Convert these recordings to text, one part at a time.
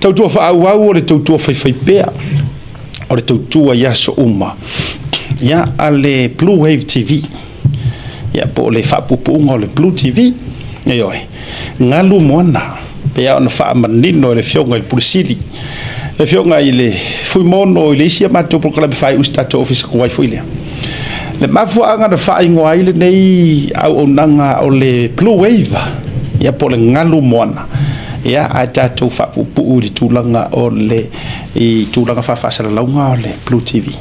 Tautua faaauau o le tautua faifaipea, o le tautua i aso uma. Ia, a le Blue Wave TV, ia, po o le faapuupuuga o le Blue TV, ioe, galu moana, pei lava ona faamanino e le Afioga i le Pule Sili, le Afioga i le Fuimaono i le isi a matou polokalame faaiu i se tatou ofisa tuai foi lea. Le mafuaaga na faaigoa ai lenei auaunaga o le Blue Wave, ia po o le galu moana, ia ae tatou faapuupuu i le tulaga o le i tulaga faafaasalalauga o le Blue TV.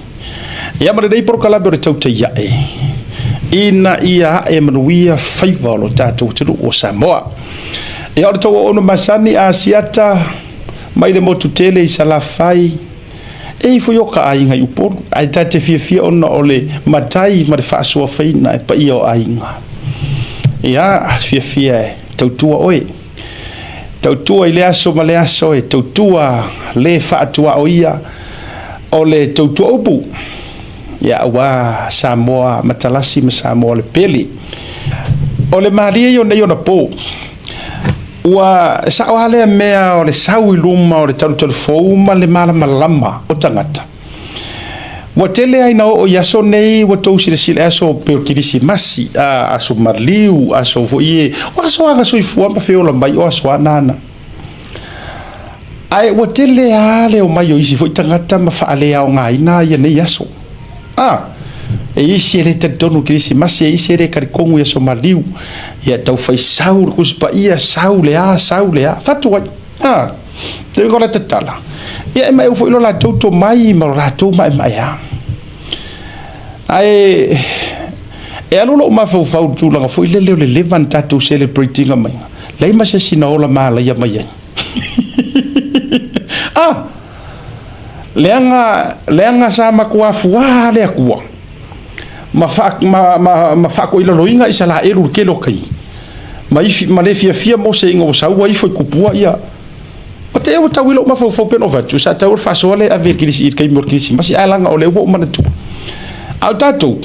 Ia ma lenei polokalame o le tautai ae ina ia ae manuia faiva o lo tatou atunuu o Samoa. Ia o le tou auauna masani Asiata mai le motu tele i Salafai, E ifo i o ka aiga i Upolu, ae ta te fiafia ona o le matai ma le faasoafaina e paia o aiga. Ia, fiafia e tautua oe. Tautua i le aso ma le aso, e tautua le faatuaoia o le tautua upu. Ia, aua Samoa matalasi ma Samoa le pele. O le malie ia o nei ona po. Ua sao lava lea mea o le sau i luma o le talutalu fou ma le malamalama o tagata. Ua tele lava ina oo i aso nei ua tou silasila i aso pei o Kerisimasi, aso maliu, aso foi ie, o aso lava na soifua ma feola mai, o aso lava na. Ae ua tele lava le omai o isi foi tagata ma faaleaogaina ia nei aso. A! E isi e le talitonu i Kerisimasi, e isi e le talitonu i Aso Maliu. Ia tau fai sau le Tusi Paia, sau le a, sau le a. Fatu ai. A! Te uiga o la tatala. Ia e maeu foi lo latou tomai ma lo latou maemaea. Ae e alu lou mafaufau i le tulaga foi lele o le leva na tatou celebrate ina mai. Leai ma se isi na ola malaia mai ai. A! Leaga, leaga sa matua fuā le Atua ma, fa, ma, ma, ma faakoilaloina Isaraelu i le tele o taimi, ma, ifi, ma le fiafia Mose ina ua saua ifo i kupua ia. O te ua tau i lou mafaufau pe na ou fai atu, sa tau o le faasoa lea e ave i le Kirisi, i le taimi o le Kerisimasi, ae leaga o lea ua ou manatua. A o tatou,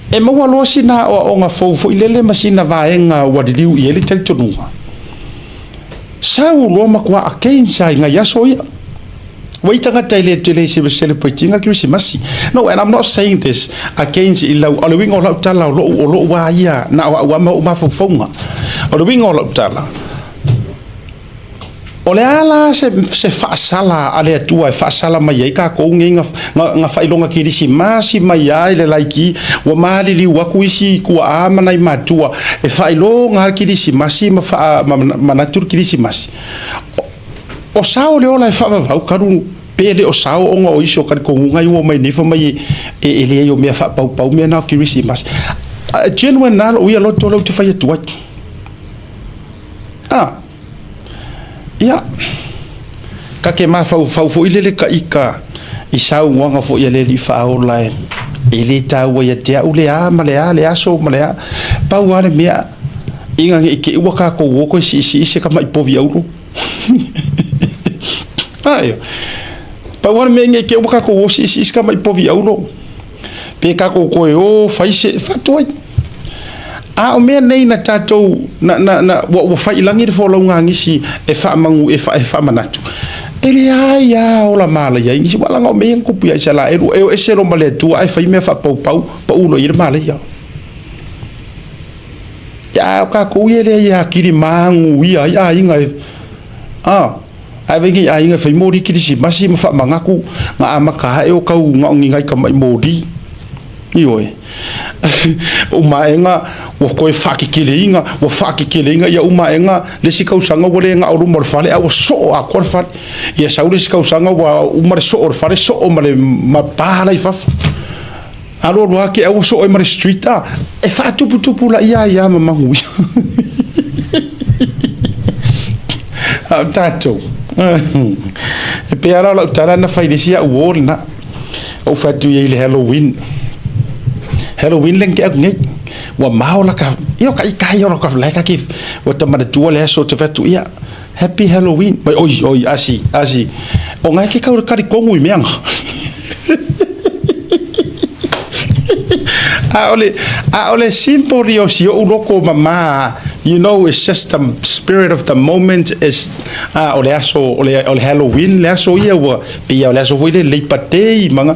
e maua loa sina aoaoga fou foi lele ma sina vaega ua liliu i ai le talitonuga. Sau loa matua against lava i nai aso ia. Ua i tagata e le tele se celebrate ina Kerisimasi. No, and I'm not saying this against i lau, o le uiga o lau tala o lou, o lou a ia, na o au lava ma ou mafaufauga. O le uiga o lau tala, o le a la se, se faasala a le Atua e faasala mai ai tatou nei na, na, na faailoga Kerisimasi mai ai le laiki, ua maliliu atu isi tuaa ma nai matua e faailoga le Kerisimasi ma, faa, ma manatu le Kerisimasi. O sao le ola e faavavau kalu pe le o sao ona o isi o talitonuga i ua omai nei fai mai e leai o mea faapaupau mea na o Kerisimasi. Genuine lava lou ia loto lea ou te fai atu ai. A, ia, ta te mafaufau foi lele ta ita i saunoaga foi a le Alii Faaola e, e le taua ia te au le a ma le a le aso ma le a. Pau lava le mea, ina ne i te i ua tatou o toe siisii se tama'i povi auro. Ae, pau lava le mea ina ne i te i ua tatou o siisii se tama'i povi auro. Pe tatou toe o fai se faatuai. A o mea nei na tatou na, na, na, ua, ua fai i lagi le folauga a nisi e faamanu e, fa, e faamanatu. E leai a ola malaia ai nisi, ua laga o mea ia na tupu ia Isaraelu, e o ese loa ma le Atua ae fai mea faapaupau, pau loa i ai le malaia. Ia, a o tatou ia e leai e atili manuia ai aiga e, a. Ae vaai nei aiga e fai moli kerisimasi ma faamanatu na amata ae o tau na o ni nai tamai moli. Ioe. Uma aega ua toe faakekeleina, ua faakekeleina ia uma aega le isi tausaga ua le na o luma o le fale a ua soo atoa le fale. Ia sau le isi tausaga ua uma le soo o le fale, soo ma le ma pa la i fafo. Alu alu ake a ua soo ai ma le street a. E faatuputupu laia ai lava ma manuia. A o tatou, e pei lava la o lau tala na fai i le isi au uo lena. Ou fai atu i ai i le Halloween. Halloween le na tea atu nei. Ua mao la ka, ia o ka ika ia o ka la ka ki, ua ta manatua le aso te fai atu, ia, Happy Halloween. Mai, oi, oi, asi, asi. O ngai ke kau kari kongu i meanga. A o le, a o le simple ia o si ou loko mamā, You know, it's just the spirit of the moment is ah, o le aso o le, o le Halloween le aso ia ua pei o le aso foi le Labor Day ma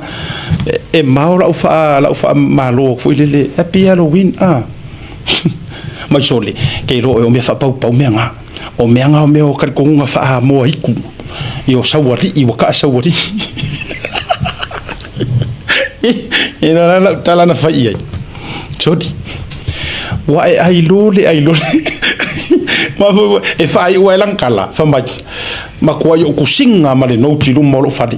e, e mao lau faa lau faa malo foi le le happy Halloween ah. Mai sole ke lo o mea faapaupau mea nga o mea nga o mea o kalikonuga faahamoa iku i o sauali'i ua kaa sauali'i e la la lau tala na fai i ai soli ua e ai lole ai lole e faaiu ai lana tala fai mai matua i ou kusiga ma le note i luma o lou fale.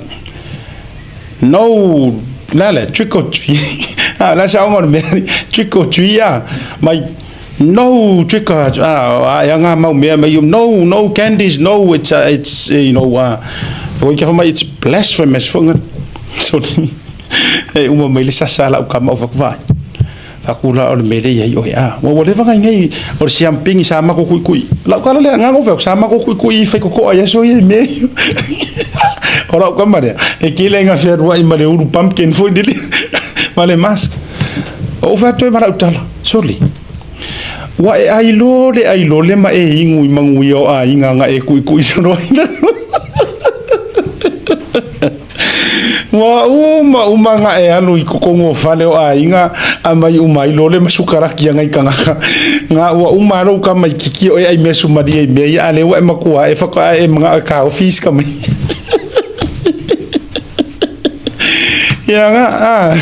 No, la le trick or treat. Ah, la sa o le mea trick or treat ah. Mai no trick or ah, e anga mau mea mai no no candies no it's uh, it's you know uh, oi ka mai it's blasphemous fo nga. So e uma mai le sasa la ka mau vai. Akula o le mele ia i oe a. Ua ua leva ngai ngai o le siampingi sa mako kui kui. Lau kala lea ngango feo sa mako kui kui i whai koko ai aso ia i mea. O lau kama lea. E kele nga fea rua i ma le ulu pumpkin foi dili. Ma le mask. O uwha toe ma lau tala. Sorry. Ua e ai lo le ai lo le ma e ingu i mangu ia o a inga nga e kui kui soro ai. Ua uma uma nga e alu i kokongo fale o aiga a mai uma ai lole ma sukaraki anga i kangaka. Nga ua uma alo ka mai kiki o e ai mea sumaria i mea ia a le ua e makua e whaka e mga e ka office ka mai. Ia nga a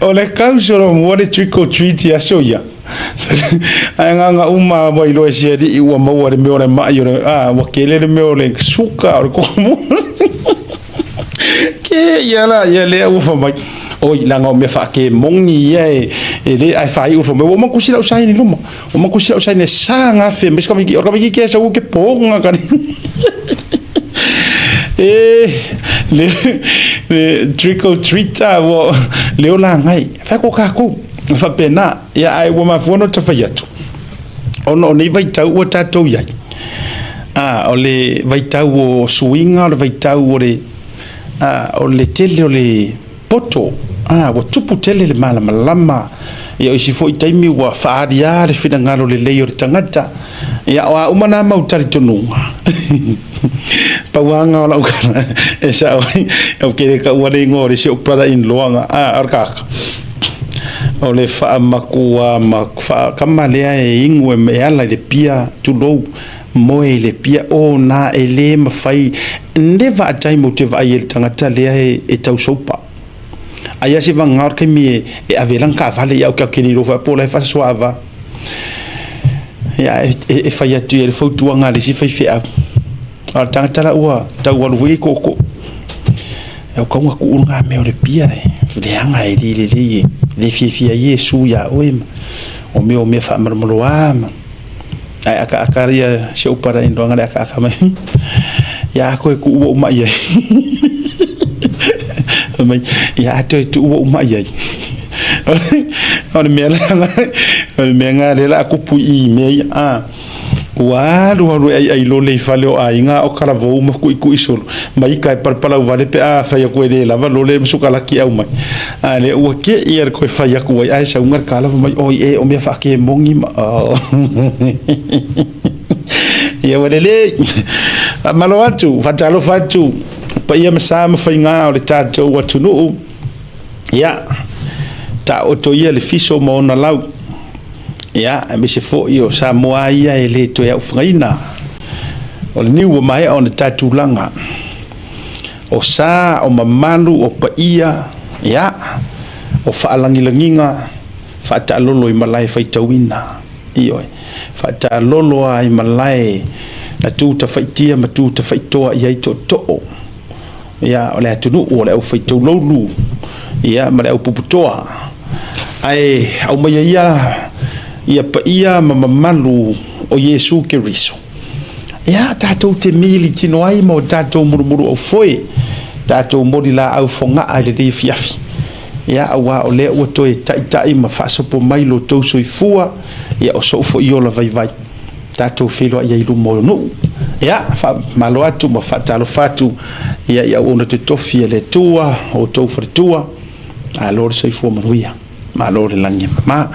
o le kausolo mua le trick or treat ia so ia. Ae nga nga uma ua iloa e si alii ua maua le mea o le mai o le a ua kele le mea o le suka o le komo. Ke ia la ia lea ua fai mai. Oi leaga o mea faakemoni ia e e le ae faaiu fai mai ua uma kusi lau saini i luma. Ua uma kusi lau saini e sa gafe mai se tamaititi o le tamaititi e sau ke poga ka e le le trick or treat a ua le ola agai fai ko kākou faapena ia ae ua mafua ona tafai atu ona o nei vaitau ua tatou i ai a o le vaitau o suiga o le vaitau o le a o le tele o le poto a ua tupu tele le malamalama ia o isi foi taimi ua faaaliā le finagalo lelei o le tagata ia o a uma nā mau talitonuga pau lava o lau kala e sao ai ou te le taua le igoa o le isi ou brother in law nga a o le kaka o le faamakua ma faakama lea e inu e ala i le pia tulou moe i le pia ona e le mafai never a time ou te vaai ai i le tagata lea e tau sopa. Ai a se vagana o le taimi e, e ave ai lana taavale ia au ke au ke le iloa foi po o la e faasoaava. Ia e, e, e fai atu i ai le fautuaga a le isi faifeau. A o le tagata la ua tau alu foi i tootoo. E au tau na tuu lena mea o le pia e leaga e le lelei e le fiafia ai Iesu iā oe ma o mea o mea faamalomaloa ma ae akaaka ia si ou parainoaga le akaaka mai ia koe tuu ou mai ai mai ia toe tuu ou mai ai o le mea la o le mea nga le la kupu i mea ia a ua alu alu e aiai lole i fale o aiga o kalavou ma kuʻikuʻi solo ma ika e palapalau vale pe a fai aku e le lava lole ma sukalaki au mai a le ua ke ia le koe fai aku ai ae sauga le kala mai oi e o mea faakemogi ma oh. Ia ua lelei faamalo atu faatalofa atu paia ma sa ma faiga o le tatou atunuu ia taoto ia le fiso ma ona lau ia aemaise foi o Samoa ia e le toe aufagaina o le niu ua maea ona tatulaga o sa o mamalu o paia ia o faalagilagiga faataalolo i malae faitauina ioe faataalolo a i malae na tu tafaitia ma tu tafaitoa i ai tootoo ia o le atunuu o le aufaitaulaulu ia ma le aupuputoa ae aumaia ia ia paia ma mamalu o Iesu Keriso ia tatou te mili tino ai ma o tatou mulumulu aufoe tatou moli laau fogaa i lenei afiafi ia auā o lea ua toe taitai ma faasopo mai lo tou soifua ia o sou foi ola vaivai tatou feiloai ai i luma o nuu. Ia, faamalo atu ma faatalofa atu ia i auauna totofi a le Atua, o outou faletua, malo le soifua manuia, malo le lagi e mama.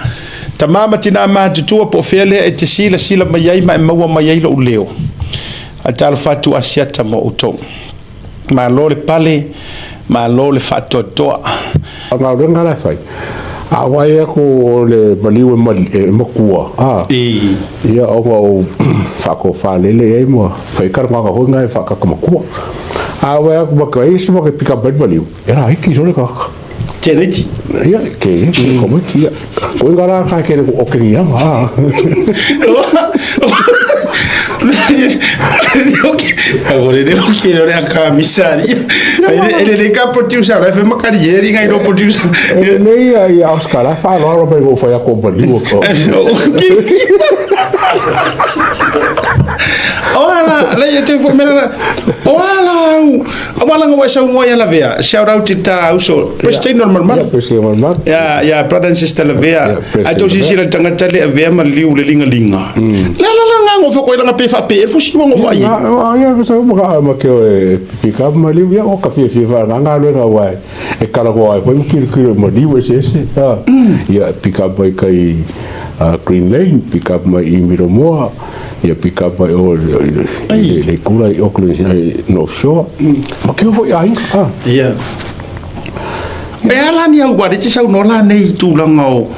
Tama ma tinā matutua po o fea lea e te silasila mai ai ma e maua mai ai lou leo. Faatalofa atu Asiata mo outou. Malo le pale, malo le faatoatoa. O galuega la e fai, a vaai atu o le maliu e matua, a, ia ona ou faatofalele i ai ma fai talanoaga foi na e faatata matua. A vaai atu ma te isi ma te pika mai le maliu, e laiti solo le tagata. Teneti. Ia, ke ke komiti ia. Ko inga la ka ke o ke ia ma. Agora ele não quer olhar a camisa ali. Ele ele ka producer, ele foi uma carreira e ganhou producer. Ele nem ia ia os caras falaram mas vou fazer a companhia. Ola, le te fo mera. Ola, Aua langa ua e saunoa ia Lavea. Shout out i ta uso. President Malumalu. Yeah, President Malumalu. Yeah, yeah, brother and sister Lavea. Ai tau sisila le tagata le avea ma liu le ligalinga. Le ala la nga ngofa koe langa pe whaape e fusi wa ngofa ai. Ia, ka tau maka ma ke e pika ma liu ia o ka fia fia wha nga nga wa e kala ko ai foi kilo kilo ma liu e se se. Ia pika mai kai Green Lane, pika mai i Miromoa. Ia pick up mai o le kula i Auckland i North Shore. Ma ke foi aiga. Ah. Ia. E ala ni au wari te sau no la nei tūlanga o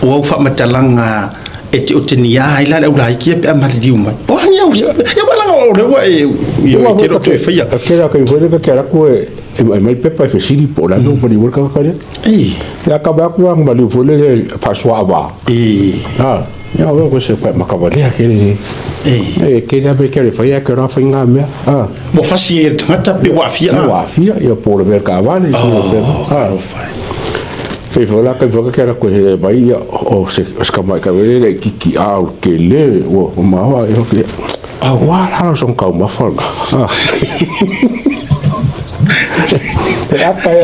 o au whamatalanga e te o te nia ai la le au lai kia pe a maririu mai. O hangi au, ia walanga o rewa e i o te roto e whaia. Ke rā kai whaia ka ke raku e e mai pepa e whesiri po la no mari worka ka rea. Ei. Ia ka ba ku ang mali fo le faswa ba. E. Ah. Ia oe ko se koe makawalia ke le e ke le ke le whaia ke rā whai ngā mea. Ah. Ua fasi e le tangata pe ua afia. Ua afia, ia pō le mea ka wale. Oh, ka whai. Pei wha la kai whaka ke ra koe he mai ia o se ska mai ka wele le kiki a o ke le o o mawa e hoki. A wa la so kau mafa. Ah. E aka e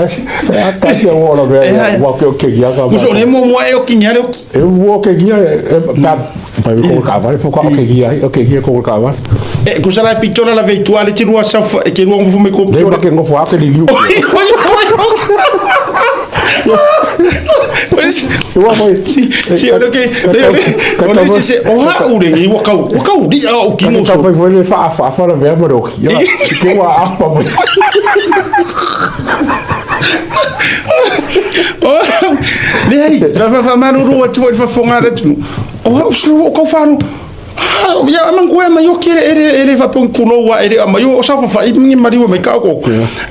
aka ia o la mea wa ke o ke ia ka. Muso le mo mo e o ki ni o E ua ke gia e pa pa ko ka vale fo ka ke gia o ke gia ko ka vale. E ko sala pitola la veitua le tirua sa e ke rua ngofo me ko pitola. Le ke ngofo ake li liu. Ua mai. Si si o ke le le le si o ha u le ni wa kau wa kau ri a o ki mo so. Ka fai le fa fa fa la vea mo ro. Ya ke wa apa mo. Leai, faamalulu atu foi i le faafofoga a le atunuu, o au sulu o kau fano. Ia mangue mai o kere ere ere fa pon kulo wa ere mai o sa fa i ni mari mai ka ko.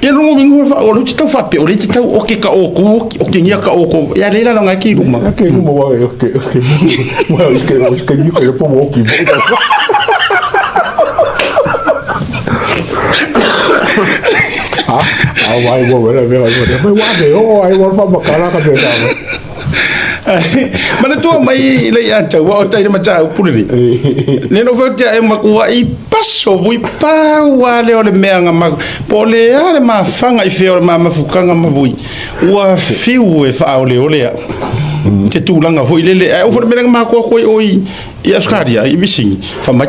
Ia lungu mingu fa o le tau fa pe o le tau o ke ka o ko o ke nia ka o ko. Ia le la nga ki ruma. Ke ruma wa ke ke musu. Wa ke ke ni ke po mo ki. Ha? A wai wo wera wera wera. Mai wa me o ai wa fa makala ka me ta. Manatua mai le ia tau o tai ma tau pulele. Le no foi tia e makua i paso vui pa wa le o le mea nga ma po le a le mafanga i fea o le mamafukanga ma vui. Ua fiu e wha o le o le a. Te tūlanga foi lele. E o fo le mea nga makua koe o i i Australia i Misingi. Fa mai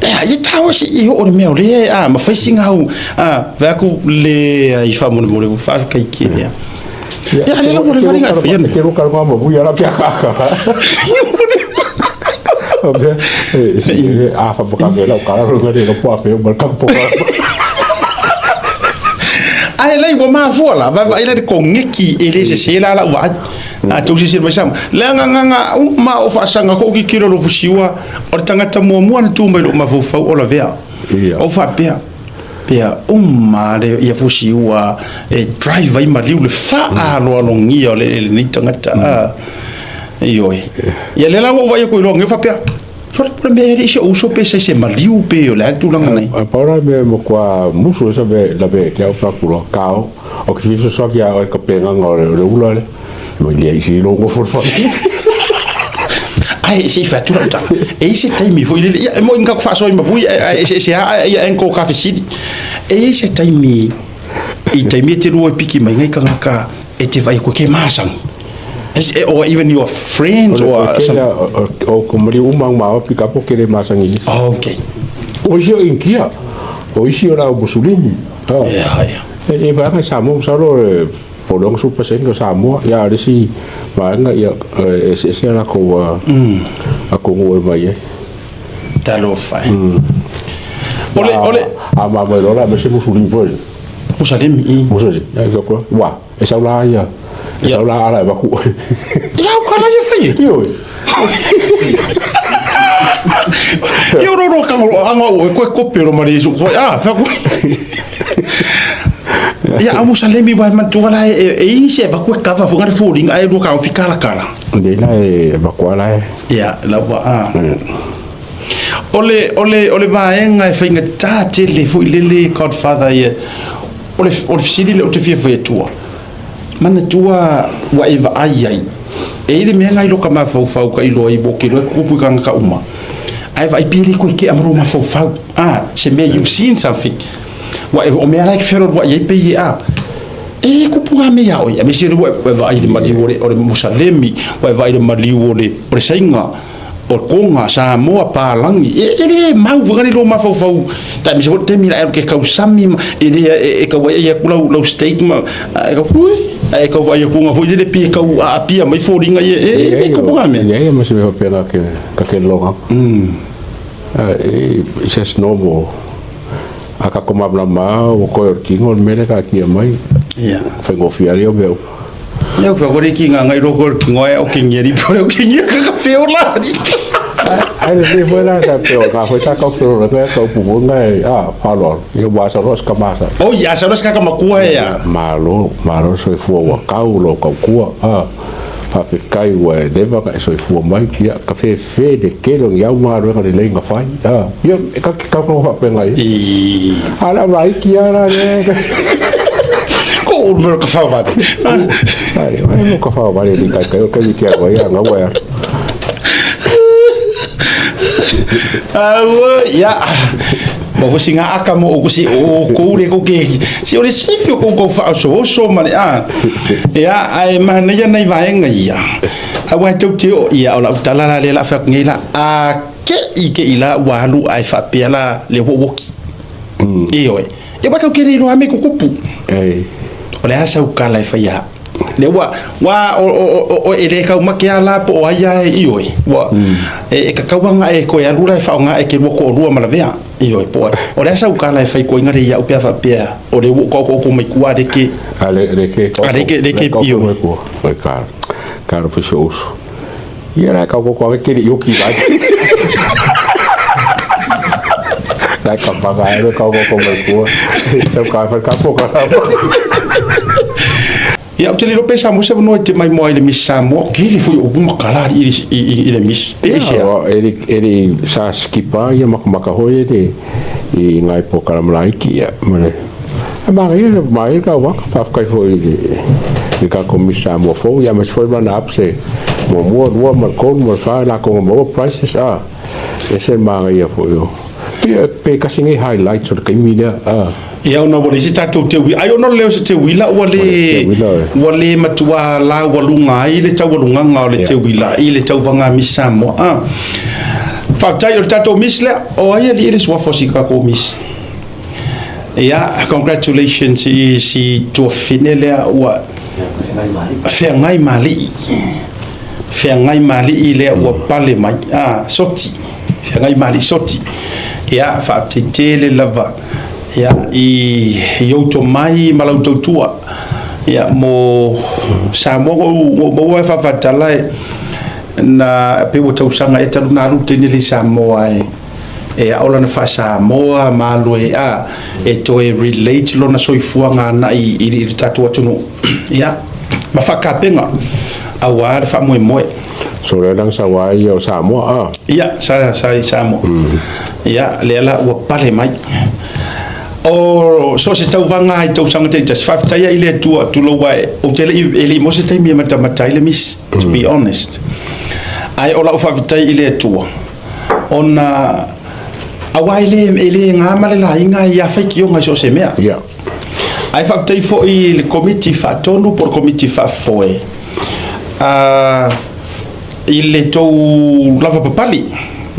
e tau se i o le mea o le a ma whaisinga hau a vea ku le i wha mole mole wha kai ki lea. Ia le la le varinga whai anu. Ke roka ngā mabu ia la kia kaka. A fa poka me lau kara runga re po a fe o ka po. Ai lei ua mafua la va vai le kongeki e le se se la la ua a tau sisi mai sama le nganga uma o faasaga ko ki kilo lo fusiua o le tagata muamua na tu mai lou mafaufau o lavea o faapea pea uma le ia fusiua e drive ai maliu le faaloalogia o le lenei tagata a ioe ia le la ua ou vaai aku i loa faapea sole po le mea e le i se uso pe se se maliu pe o le a le tulaga nei. Pau la mea matua musu e sa me lape ke au whakura kao o ki whiwhi soa ki a oe ka pēnganga o le ula le mai lea isi lo ngofo le whare. Ai se i whatura uta. E i se taimi foi lele. Ia, e mo inga ku whaasoa i mapui, e se se haa ia enko ka whesiri. E i se taimi, i taimi e te rua e piki mai ngai kangaka e te whai koe ke māsangi. Or even your friends or some... O ko mari umang ma o pika po kere māsangi. Oh, okay. O isi o inkia, o isi o rau musulimi. Ia, ia. E e whanga sa mo sa lo e Po o le 60% o Samoa, ia a o le isi vaega ia e eseese a latou atunuu e omai ai. Talofa e. O le, o le... A mamoe loa la aemaise Musulimi foi lea. Musalemi, i. Musalimi, ia e fai atu, e sau la ia, e sau la ala e avatu oe. Ia au kala ia fai e. Ioe. Ia ro ro ka anga o koe kope ro mari su koe a fa koe. Ia a Musalemi vai man tua la e e i se va koe kava fo ngare fo ringa e ro ka o fikala kala. Nei la e vaku ala e. Ia la wa a. O le o le o le vaega e faigata tele foi lele Godfather ia O le, o le fesili lea ou te fia fai atua, manatua ua e vaai ai, e i le mea ngai loka mafaufau ka iloa i mo ke loa kupu i kangaka uma. Ae vaai pia le koe kea ma lo mafaufau. Ah, se mea you've seen something. Ua e o mea la e whero ua i ai pe i e a. E kupu ngā mea oi. A me se ua e vaai le maliu o le, o le Musalemi, ua e vaai le maliu o le, o le Sainga. O Konga, Samoa, Pālagi, e le mau foi le mafaufau tai aemaise foi le taimi la e ke tausami ma e le e tau ai atu lau lau steak ma e kau ui ae tau vaai atu foi lele pe tau aapia mai foliga ia e e tupu ngā mea. Leai ma se mea faapena ke ka ke loga. It's just normal. A ka ko malamalama ua koe o le kino o le mea lea taatia mai. Ia. Faigofie lava ia o mea uma. Ia ku kore ki ngā ngai roko ki ngoe o ki ngia ripo o ki ngia ka feola. Ai le le foi la sa pe o ka foi sa ka feola ka ka upu foi ngai a falo ia wa sa ros ka masa. O ia sa ros ka ka makua ia. Malo malo soifua ua kau lo kau kua a faafetai ua e leva ona e soifua mai ia ka fefe le tele o ni au ma galuega lelei na fai a ia e ka ke kau kau faapegai I a le au laiti a la le ko u mea ka whaware. Ai, ai mo ka whaware ni kai kai o kai ki a wai a ngau ai. Au ia. Ma fo singa aka mo o si o ko ure ko ke si o le sifi o ko ko fa so so ma le a. Ia ai ma nei nei vaenga ia. A wa tau te o ia o la tala la le la fa ngai la a ke i ke i la wa lu ai fa pia la le wo woki. E oe. Ia wa kau ke le iloa me kukupu. Ei. O le a sau kala e whai a. Le ua, wa o, o, o, o, e le kau make a la po o ai a e i oe. Ua, e, e kakauanga e koe alu la e whaonga e ke rua ko o rua malavea. I oe, po ai. O le a sau kala e whai koe ngare ia upea whapea. O le ua kau kau mai kua le ke. A le, le ke kau. A le ke, le ke i oe. Mai kua. Mai ka, ka ro fiso uso. Ia la kau kau ke le yoki vai. La ka pa ka le kau kau mai kua. Sau ka fa ka po ka. Ia, ou te le iloa pe sa maua se avanoa i te maimoa i le Miss Samoa, tele foi o upu ma kala i, i, i, i le Miss. Pe aisea? E le, e le sa skipa ia makamaka hoi e le i ngai polokalame laiti ia ma le e manaia le manaia le tauvaga faafetai foi i le i le tatou Miss Samoa fou ia aemaise foi runner ups e muamua, lua ma le tolu ma le fa latou na maua prizes a ese le manaia foi o pe pe tasi nei highlights o le taimi lea a. Ia ona ua leai se tatou teuila, ai ona o le leo o se teuila ua le ua le matua laualuga ai le taualugaga o le teuila i le tauvaga a Miss Samoa. A. Faafetai o le tatou Miss lea, o ai alii le suafa o si tatou Miss? Ia, congratulations i si tuafafine lea ua feagai ma alii. Feagai ma alii lea ua pale mai. A, soti. Feagai ma alii soti. Ia, faafetai tele lava. Ia, i, i ou tomai ma lau tautua. Ia, mo Samoa ua ou maua e faafatala e, na pei ua tausaga ea talu na alu le teine lea i Samoa e, e ao lana faa-Samoa ma alu e, a, e toe relate lona soifuaga agai i, i le tatou atunuu. Ia, ma faakapega aua le faamoemoe. So lea la na sau ai ia o Samoa a? Ia, sa, sa i Samoa. Ia, lea la ua pale mai. O, so o se tauvaga i tausaga taitasi, faafetai ai i le Atua, tulou ae, ou te le i, e le i maua se taimi e matamata ai le Miss, to be honest. Ae o lau faafetai i le Atua, ona, aua e le, e le ga ma le laina ia faitioga i so o se mea. Ia. Ae faafetai foi i le Komiti Faatonu po o le Komiti Faafoe, a, i le tou lavapapali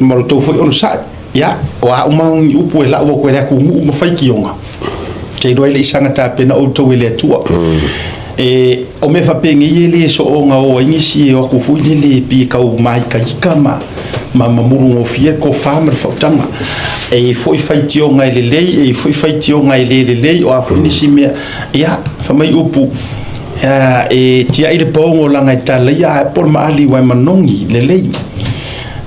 ma lo tou foi onosai. Ia, o a uma ni upu e lau atu e le atunuu ma faitioga, te iloa ai le i saga tapena outou e le Atua. E, o mea faapenei e le soona o ai nisi e o atu foi lele e pei e tau māitaita ma, ma mamulugofie le tofa ma le faautaga. E i ai foi faitioga e lelei, e i ai foi faitioga e le lelei, o a foi nisi mea. Ia, fai mai upu, e tiai le paogo leaga e talaia ae po le maali ua e manogi lelei.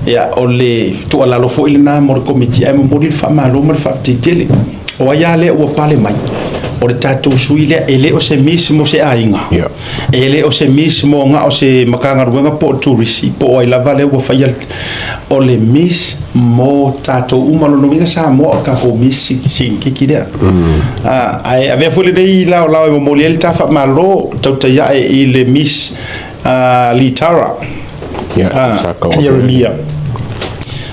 Ia, o le tuualalo foi lena mo le Komiti ae momoli le faamalo ma le faafetai tele. O ai lava lea ua pale mai, o le tatou sui lea, e le o se miss mo se aiga, yeah. E le o se miss mo na o se Matagaluega po o turisi, po o ai lava lea ua faia, o le miss mo tatou uma. Lona uiga Samoa o le tatou miss sinikiki lea. Ae avea foi lenei laolao e momoli ai le ta faamalo tautai ae i le Miss Litara Ieremia.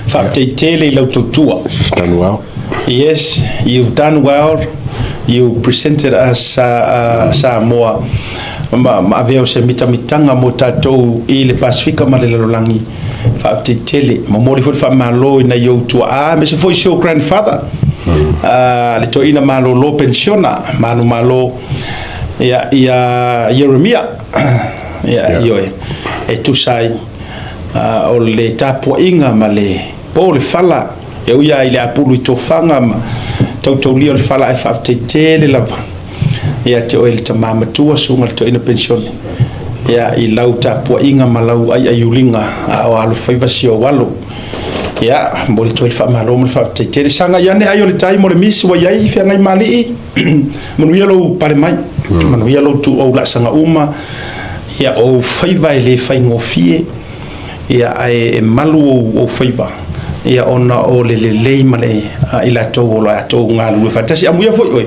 Faafetai tele i lau tautua. She's done well. Yes, you've done well. You presented us Samoa ma, ma avea o se mitamitaga mo tatou i le Pasifika ma le lalolagi. Faafetai tele. Momoli foi le faamalo i nai ou tuaa, aemaise foi si ou grandfather, le toeaina malolo penisiona, manumalo ia, ia Ieremia. Ia, ioe, e tusa ai o le tapuaiga ma le po le fala, e ui lava i le apulu i tofaga ma tautaulia o le fala, ae faafetai tele lava ia te oe le tama matua, susuga i le toeaina penisione, ia, i lau tapuaiga ma lau aiaiuliga a o alofaiva si ou alo. Ia, momoli atu ai le faamalo ma le faafetai tele. Sagai ane ai o le tai mo le misi ua i ai Feagaimaalii. Manuia lou pale mai, manuia lou tuuau laasaga uma, ia, o ou faiva e le faigofie, ia, ae e malu ou, ou faiva, ia, ona o le lelei ma le i latou o latou galulue faatasi. Amuia foi oe,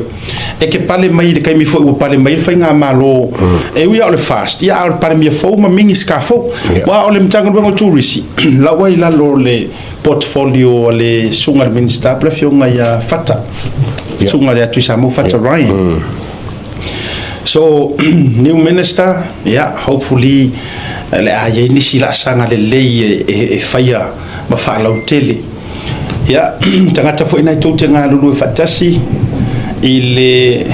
e te pale mai i le taimi foi ua pale mai ai le faigamalo, e ui lava o le FAST, ia, a o le Palemia fou ma Minisita fou. Aua o le Matagaluega o Turisi, la ua i lalo o le portfolio a le susuga i le Minisita po o le Afioga ia Fata, susuga ia Tuisamau Fata Ryan. So, new minister, yeah, hopefully le a i ai nisi laasaga lelei e, e, e faia ma faalautele. Ia, tagata foi na e tou te galulue faatasi i le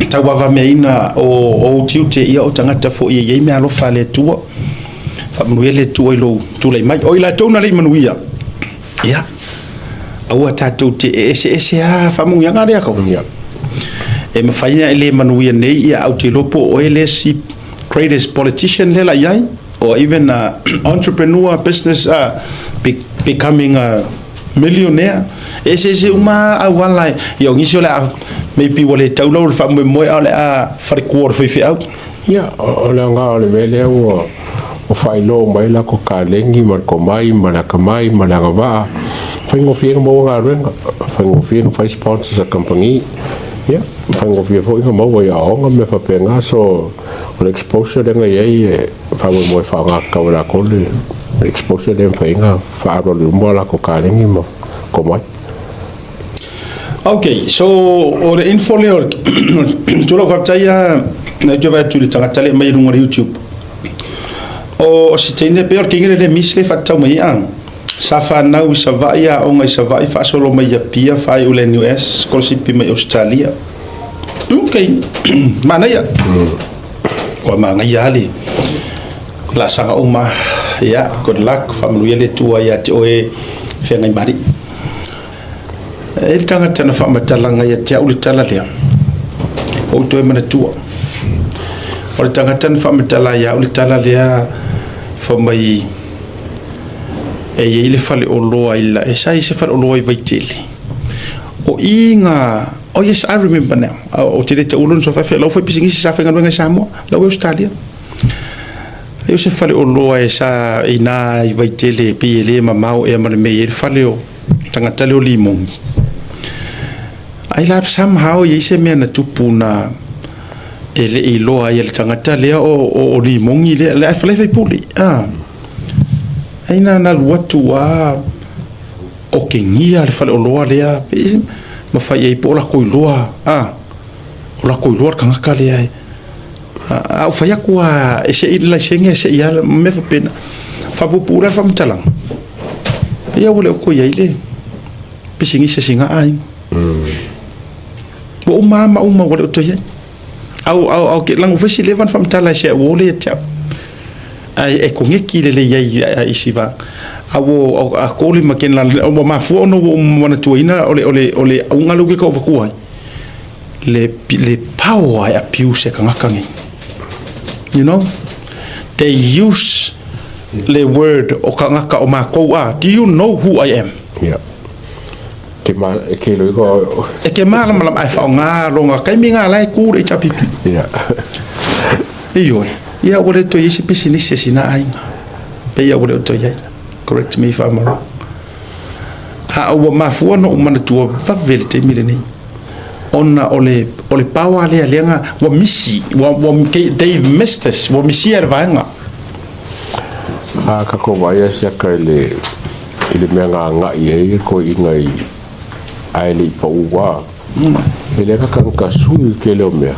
tauavameaina o, o ou tiute, ia o tagata foi e i ai meaalofa a le Atua. Faamanuia le Atua i lou tulai mai. O i latou na le i manuia, ia, aua tatou te eseese lava faamanuiaga lea kau. Yeah. E mafai ona e le manuia nei, ia, ae ou te iloa po o oe le isi greatest politician lea la i ai, or even a entrepreneur, business, becoming a millionaire. E eseese uma lava auala, ia, o nisi o le a, maybe ua le tau lau le faamoemoe, a o le a falekua o le faifeau. Ia, o le aoga o le mea lea ua faailoa uma ai latou kaleni ma le tomai ma le atamai ma le agavaa, faigofie ona maua galuega, faigofie ona fai sponsors a kamupani, ia, faigofie foi ona maua i aoaoga ma mea faapena. So, o le exposure lea na i ai e faamoemoe e faaaoga tatau e latou le exposure lea e mafai ai ona faaalualu i luma o latou kaleni ma tomai. Ok, so o le info lea o le tulou faafetai lava na te vaai atu i le tagata lea e aumai i luga o le YouTube. O se teine pei o le teine lea le miss lea e faatatau mai ai a. Sa fanau i Savaii, aoga i Savaii, faasolo mai i Apia, faaiu i le NUS, sikolasipi mai Ausetalia. Ok, manaia. Ua manaia lava le laasaga uma. Ia, good luck, faamanuia le Atua ia te oe Feagaimaalii. E i ai le tagata na faamatalaga ia te au le tala lea, ua ou toe manatua. O le tagata na faamatala ia au le tala lea, fai mai e i ai le faleoloa i la, e sa i ai se faleoloa i Vaitele. O i na, oh yes, I remember now. Ou te le taua lona suafa, lau foi pisinisi sa faigaluega i Samoa, lau i Ausetalia. E o se faleoloa e sa i ina i Vaitele pei e le mamao ea ma le mea e i ai le fale o tagata lea o Limogi. Ai la somehow e i ai se mea na tupu na e le i iloa ai e le tagata lea o, o, o Limogi lea, le fale faipule. Ah. Ai na na alu atu a okegia le faleoloa lea ma fai ai po o lakou iloa, ah, o lakou iloa le tagata lea e A ou fai atu lava e sei le laisene e sei lava ma mea faapena, faapuupuu la le faamatalaga, ia ua le o toe i ai le pisinisi a sina aiga. Ua uma lava ma uma ua le o toe i ai. Au au au ke langu fesi leva na faamatala i si au uo lea ia te au. Ae e kogeki lelei ai i isi va. A ua a koli ma kena ua mafua ona ua ou manatuaina o le o le o le auga lea ou ke tau avatua ai le le power e abuse e kagaka nei. You know? They use le word o kagaka o makou a. Do you know who I am? Yeah. Ke ma, ke loi ko. E ke malamalama ae faaaoga lona taimi lena la e ku le HRPP. Yeah. Ioe, ia ua le toe i ai se pisinisi a sina aiga. Pei ua le o toe i ai. Correct me if I'm wrong. A ua mafua ona ou manatua vave le taimi lenei. Ona o le, o le power lea lea na, ua misi, ua, ua, they've missed us, ua misia le vaega. A ka ko vaai a siaka i le, i le mea na agai ai le toeaina i ae le i pau a. E le ka sui le tele o mea,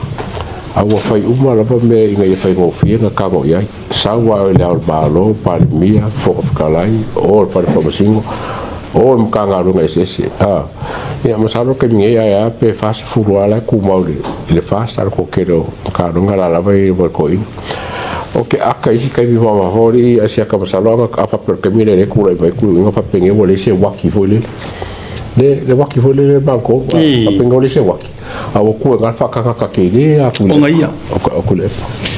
a ua fai uma lava mea ina ia faigofie ona tago i ai. Sau lava i Le Ao o le Malo, Palemia, Fofoga Fetalai, o le Fale Faamasino, o i Matagaluega eseese. A, ia masalo le taimi nei ae a pe 40 lava la e tumau i le FAST, a o le toatele o Matagaluega la lava e i le toeaina. O ke aka isi taimi maumau alii a si aka masalo a faapea o le taimi lea e tulai mai tui faapea ua leai se uaki foi lele. Le le uaki foi lele matou faapea ua leai se uaki. A ua tu e na le faakakaka tele a Tuilaepa. Ona ia. O Tuilaepa.